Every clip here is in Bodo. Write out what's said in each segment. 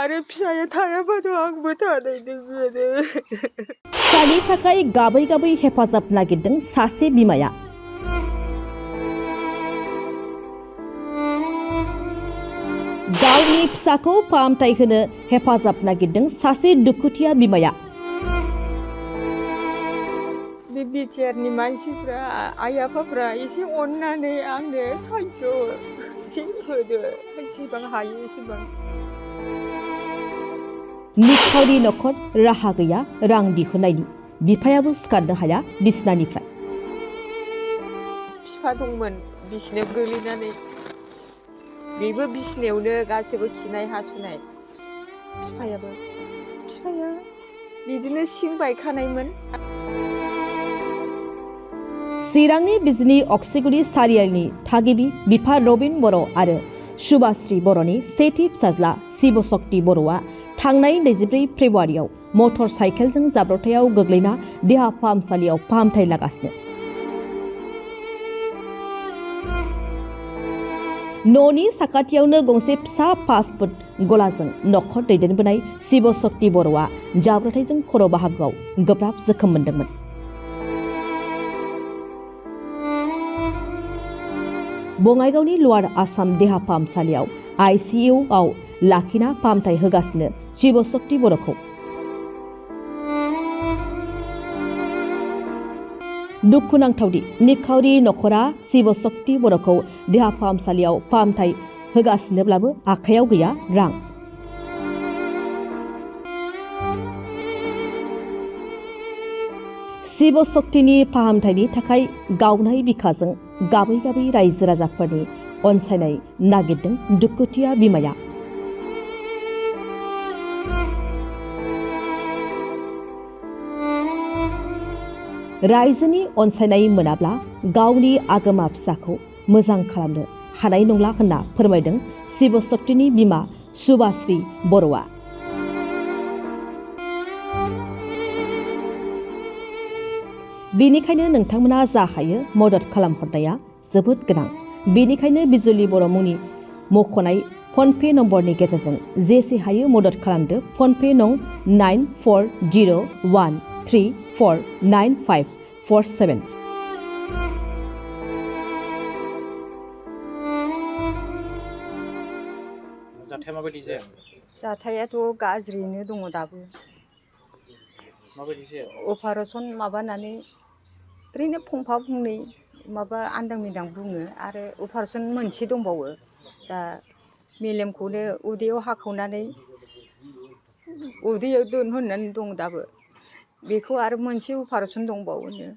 आरो फिसाया थायाबाथ' आंबो थानाय नङानो। फिसानि थाखाय गाबै गाबै हेफाजाब नागिरदों सासे बिमाया। गावनि फिसाखौ फाहामथाय होनो हेफाजाब नागिरदों सासे दुखुथिया बिमाया। बे बिटिआरनि मानसिफ्रा आइ आफाफ्रा एसे अननानै आंनो साहाय्य एसे होदो, जेसेबां हायो एसेबां। निखावरि नखर राहा गैया रां दिहुननायनि, बिफायाबो सिखारनो हाया बिसनानिफ्राय। बिफा दंमोन बिसिनायाव गोलैनानै, बेबो बिसिनायावनो गासैबो खिनाय हासुनाय। बिफाया बिदिनो सिं बायखानायमोन। चिरांनि बिजनी अक्सिगुरि सारियालिनि थागिबि बिफा रबिन बर' आरो सुभाश्री बर'नि सेथि फिसाज्ला शिवशक्ति बर'आ थांनाय 24 फेब्रुवारियाव मटर साइकेलजों जाब्रबथायाव गोग्लैना देहा फाहामसालियाव फाहामथाय लागासिनो। न'नि साखाथियावनो गंसे फिसा फास्ट फुड गलाजों नखर दैदेनबोनाय शिवशक्ति बर'आ जाब्रबथायजों खर' बाहागोआव गोब्राब जोखोम मोन्दोंमोन। बङाइगावनि लवार आसाम देहा फाहामसालियाव ICU आव लाखिना फाहामथाय होगासिनो शिवशक्ति बर'खौ। दुखुनांथावदि निखावरि नखरा शिवशक्ति बर'खौ देहा फाहामसालियाव फाहामथाय होगासिनोब्लाबो आखायाव गैया रां। शिवशक्तिनि फाहामथायनि थाखाय गावनाय बिखाजों गाबै गाबै रायजो राजाफोरनि अनसायनाय नागिरदों दुखुथिया बिमाया। रायजोनि अनसायनाय मोनाब्ला गावनि आगोमा फिसाखौ मोजां खालामनो हानाय नंला होनना फोरमायदों शिवशक्तिनि बिमा सुभाश्री बर'आ। बेनिखायनो नोंथांमोना जा हायो मदद खालामहरनाया जोबोद गोनां। बेनिखायनो बिजुलि बर' मुंनि मख'नाय फनपे नम्बरनि गेजेरजों जेसे हायो मदद खालामदो। फनपे नं 9401349547। जाथाया माबायदि जाया? जाथायाथ' गाज्रियैनो दङ दाबो। माबायदि जाया? अपारेसन माबानानै ओरैनो फंफा फंनै माबा आन्दां मिदां बुङो, आरो अपारेसन मोनसे दंबावो। दा मेलेमखौनो उदैयाव हाखावनानै उदैयाव दोनहरनानै दं दाबो। बेखौ आरो मोनसे अपारेसन दंबावोनो।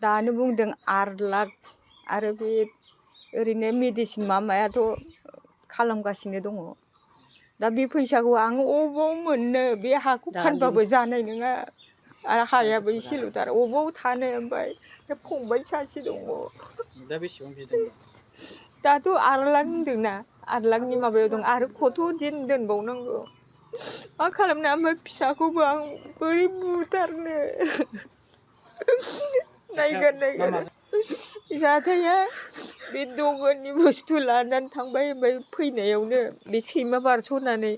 दानो बुंदों 8 लाख, आरो बे ओरैनो मेडिसिन माबायाथ' खालामगासिनो दङ। दा बे फैसाखौ आं अबाव मोननो? बे हाखौ फानबाबो जानाय नङा, आरो हायाबो एसेल'थार, अबाव थानो? ओमफ्राय फंबाय सासे दङ। दा बेसेबां बिदों? दाथ' 8 लाख होनदोंना, 8 लाखनि माबायाव दं, आरो खथ' दिन दोनबावनांगौ। मा खालामनो? ओमफ्राय फिसाखौबो आं बोरै बुथारनो? नायगार जाथाया बे दगननि बुस्थु लानानै थांबाय, ओमफ्राय फैनायावनो बे सैमा बारस'नानै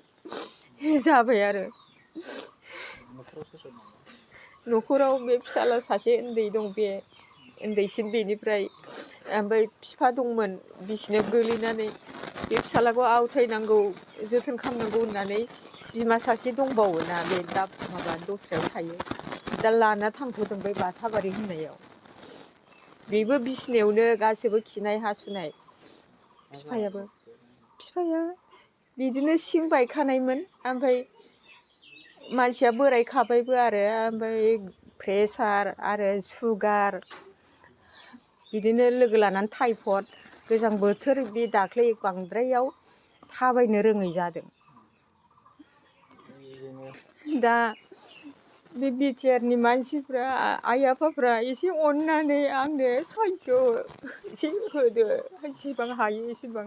जाबाय आरो। न'खराव बे फिसाला सासे उन्दै दं, बे उन्दैसिन, बेनिफ्राय ओमफ्राय बिफा दंमोन बिसिनायाव गोलैनानै। बे फिसालाखौ आवथायनांगौ, जोथोन खालामनांगौ होननानै बिमा सासे दंबावोना, बे दा माबा दस्रायाव थायो, दा लाना थांथ'दों बै बाथाबारि होननायाव। बेबो बिसिनायावनो गासैबो खिनाय हासुनाय। बिफाया बिदिनो सिं बायखानायमोन, ओमफ्राय मानसिया बोरायखाबायबो आरो, ओमफ्राय प्रेसार आरो सुगार, बिदिनो लोगो लानानै टाइफड, गोजां बोथोर बे दाख्लै बांद्रायाव थाबायनो रोङै जादों। दा बे बिटिआरनि मानसिफ्रा आइ आफाफ्रा एसे अननानै आंनो साहाय्य एसे होदो, जेसेबां हायो एसेबां।